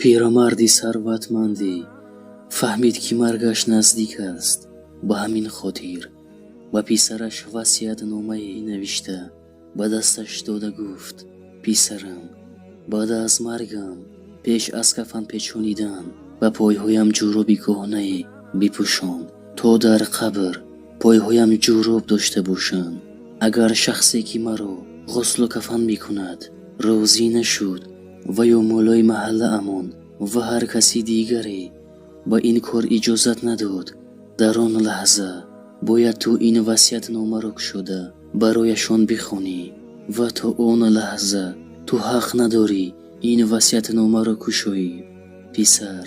Пирамарди сарватмандӣ фаҳмид, ки маргаш наздик аст. Ба ҳамин хотир ба писараш васиятномае навишта, ба дасташ дода гуфт: «Писарам, баъд аз маргам, пеш аз кафан печонидан, ба пойҳоям ҷӯроби кӯҳнае бипӯшон, то дар қабр пойҳоям ҷӯроб дошта бошанд. Агар шахсе, ки маро ғуслу кафан мекунад, розӣ нашуд ва ё муллои маҳаллаамон ва ҳар каси дигаре ба ин кор иҷозат надод, дар он лаҳза бояд ту ин васиятномаро кушода барояшон бихонӣ ва то он лаҳза ту ҳақ надорӣ ин васиятномаро кушоӣ». Писар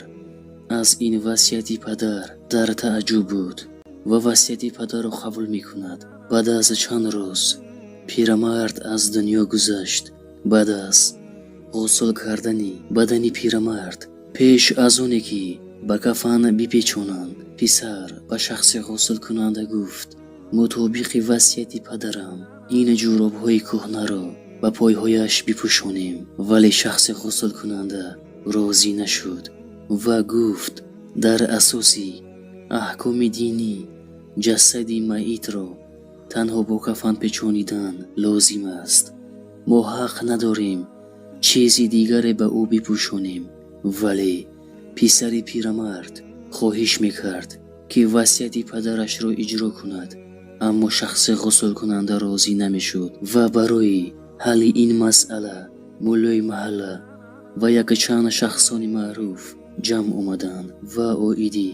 аз ин васияти падар дар тааҷҷуб буд ва васияти падарро қабул мекунад. Баъд аз чанд рӯз пирамард аз дунё гузашт. Баъд аз ғусл кардани бадани пирамард, пеш аз оне ки ба кафан бипечонанд, писар ба шахси ғуслкунанда гуфт: «Мутобиқи васияти падарам ин ҷӯробҳои кӯҳнаро ба пойҳояш бипӯшонем». Вале шахси ғуслкунанда розӣ нашуд ва гуфт: «Дар асоси аҳкоми динӣ ҷасади майитро танҳо бо кафан печонидан лозим аст. Мо ҳақ надорем чизи дигаре ба ӯ бипӯшонем». Вале писари пирамард хоҳиш мекард, ки васияти падарашро иҷро кунад, аммо шахси ғуслкунанда розӣ намешуд ва барои ҳалли ин масъала муллои маҳалла ва якчанд шахсони маъруф ҷамъ омаданд ва оиди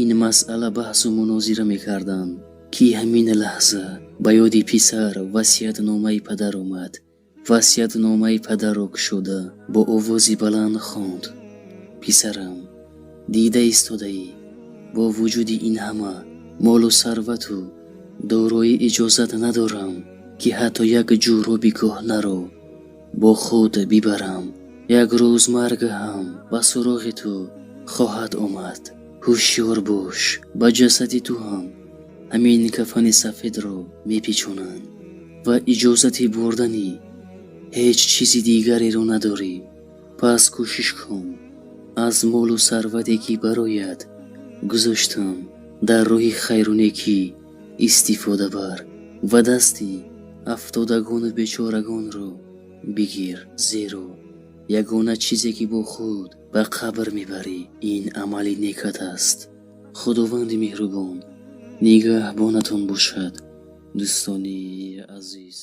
ин масъала баҳсу мунозира мекарданд, ки ҳамин лаҳза ба ёди писар васиятномаи падар омад. Васиятномаи падарро кушода, бо овози баланд хонд: «Писарам, дида истодаӣ, бо вуҷуди ин ҳама молу сарвату дороӣ иҷозат надорам, ки ҳатто як ҷӯроби кӯҳнаро бо худ бибарам. Як рӯз марг ҳам ба суроғи ту хоҳад омад. Ҳушёр бош, ба ҷасади ту ҳам ҳамин кафани сафедро мепечонанд ва иҷозати бурдани ҳеҷ чизи дигареро надорӣ. Пас кӯшиш кун, аз молу сарвате, ки бароят гузоштам, дар роҳи хайру некӣ истифода бар ва дасти афтодагону бечорагонро бигир, зеро ягона чизе, ки бо худ ба қабр мебарӣ, ин амали некат аст». Худованди меҳрубон нигаҳбонатон бошад, дӯстони азиз.